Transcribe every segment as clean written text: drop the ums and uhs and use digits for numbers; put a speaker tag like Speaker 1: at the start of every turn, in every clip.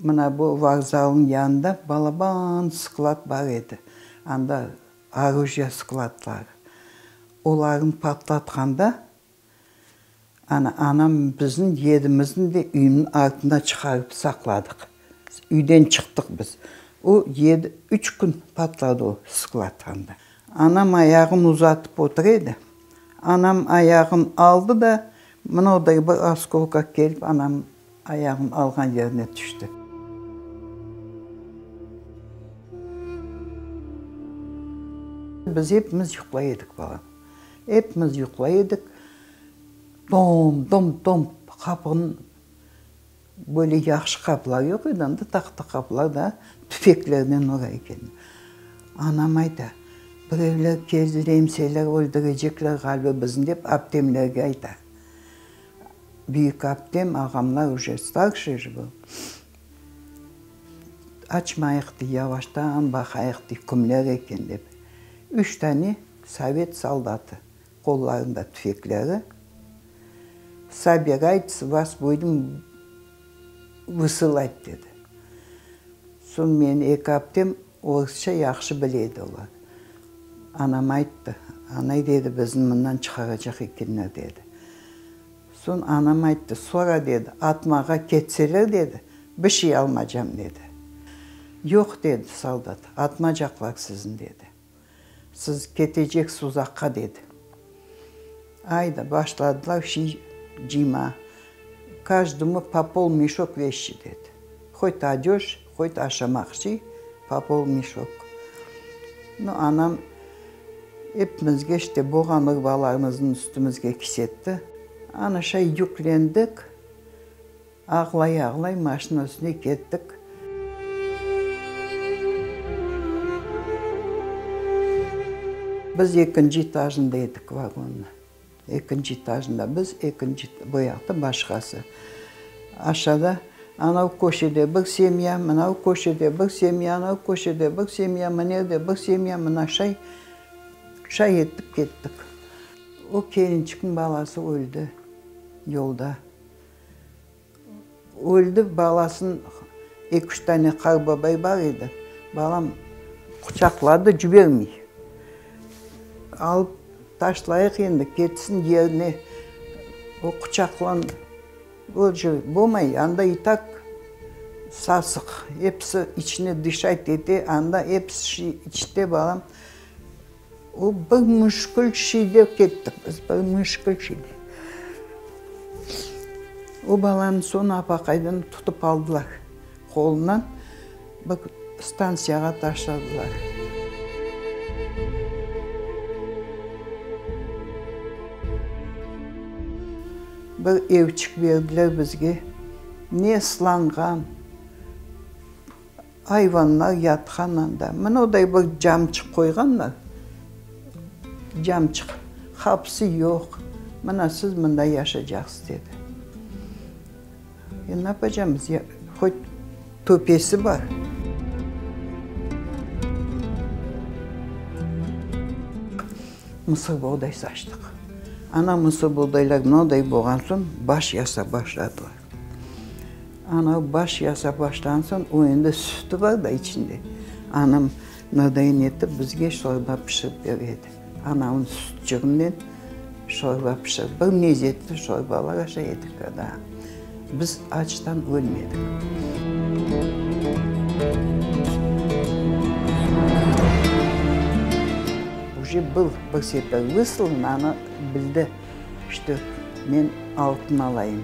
Speaker 1: Mına bu vokzalnıñ yanında balaban sklad bar edi. Anda orujye skladları. Olarnı patlatqanda, ana, anam bizni yedimizni de üyniñ artına çıqarıp saqladıq. Üyden çıqtıq biz. O yedi, üç kün patladı o sklad anda. Anam ayağını uzatıp otura edi. Anam ayağını aldı da, mınauday bir oskolka kelip anam ayağını alğan yerine tüşti. Biz epimiz yuqlay edik, balam. Epimiz yuqlay edik. Dom, dom, dom qapınıñ böyle yahşı qapılar yoq edi, anda tahta qapılar da tüfeklernen ura eken. Anam ayta, Birevler keldi, nemseler öldürecekler ğaliba bizni, dep aptemlerge ayta. Büyük aptem, ağamlar uje starşiy je bıl. Açmayıq, dey, yavaştan baqayıq, dey, kimler eken dep. Üç tane sovet soldatı, qollarında tüfekleri, Sobiraytes, vas budem vısılat, dedi. Soñ menim eki aptem orusça yahşı bile edi olar. Anam ayttı, Anay, dedi, bizni mından çıqaracaq ekenler, dedi. Soñ anam ayttı, Sora, dedi, atmağa ketseler, dedi, bir şey almacam, dedi. Yoq, dedi soldat, atmacaqlar sizni, dedi. Siz keteceksiz uzaqqa, dedi. Ayda, başladılar şey cıyma. Každomu po pol meşok veşçi, dedi. Hoyt odej, hoyt aşamaq şey, po pol meşok. Nu, anam epimizge işte boğan urbalarımıznı üstümizge kisetti. Ana şay yüklendik. Ağlay-ağlay maşina üstüne kettik. Biz ekinci etajında edik vagonnı. Ekinci etajında biz, ekinci bu yaqta başqası. Aşağıda anav köşede bir semya, mınav köşede bir semya, anav köşede bir semya, mınerde bir semya, mına şay, şay etip kettik. O kelinçikniñ balası öldi yolda. Öldi, balasın, eki-üç tane qarbabay bar edi, balam quçaqladı, cibermey. Alıp taşlayıq endi, ketsin yerine. O quçaqlan, bolmay, anda i tak sasıq, episi içine dışayt ete, anda episi içte, balam. O bir müşkül şeyde kettik biz, bir müşkül şeyde. O balanı soñ apaqaydan tutıp aldılar qolundan, bir stantsiyağa taşladılar. Bir evçik berdiler bizge, ne ıslanğan. Ayvanlar yatqan anda. Mınoday bir camçıq qoyğanlar, camçıq, qapısı yoq. Mına siz mında yaşaycaqsız, dedi. E, napacamız, hoç töpesi bar. Mısır boğday saçtıq. Ana mısır boğdaylar mınoday bolğan soñ, baş yasap başladılar. Ana baş yasap başlağan soñ, o endi sütü bar da içinde. Anam nadayin etip bizge şorba pişirip bere edi. Anamnıñ sütçüğinden şorba pişirip, bir mezetli şorbalar aşay edik daa. Biz açtan ölmedik. Uje bir, bir sefer vısılın, ana bildi, şto men altın alayım.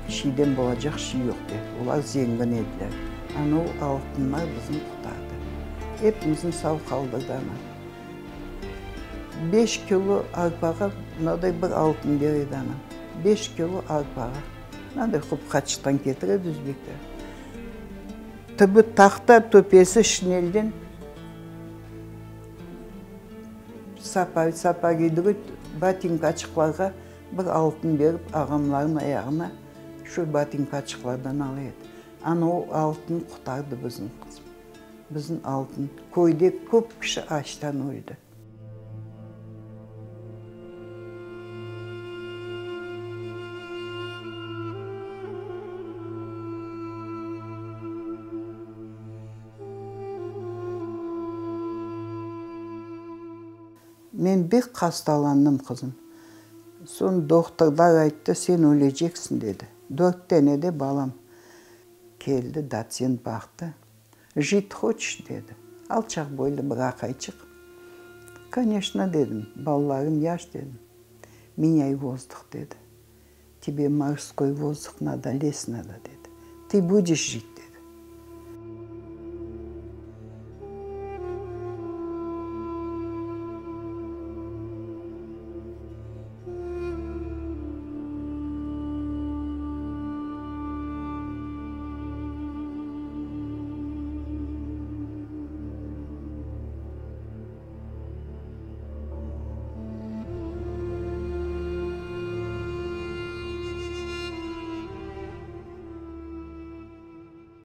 Speaker 1: Şiyden bolacaq şiy yoq dedi. Olar zengin ediler. Ana o altınlar bizni qurtardı. Epimizni sav qaldırdı ana. Beş kilo arpağa mınaday bir altın bere edi anam. Beş kilo arpağa. Mınaday Qupqaçıqtan ketire edi özbekler. Tübü tahta, töpesi şinelden sapa, sapa kiydirip, botinkaçıqlarğa Bir altın berip ağamlarnıñ ayağına şu botinkaçıqlardan ala edi. Ana o altın qurtardı bizni, qızım. Bizim altın. Köyde köp kişi açtan öldi. Men bek hastalandım, qızım. Soñ dohtorlar ayttı, sen öleceksiñ, dedi. Dört tane de balam. Keldi, dotsent baqtı. Jit hoçeş, dedi. Alçaq boylu bir aqayçıq. Koneçno, dedim, balalarım yaş, dedim. Menyay vozduh, dedi. Tebe morskoy vozduh nado, les nado, dedi. Tı budeş jit, dedi.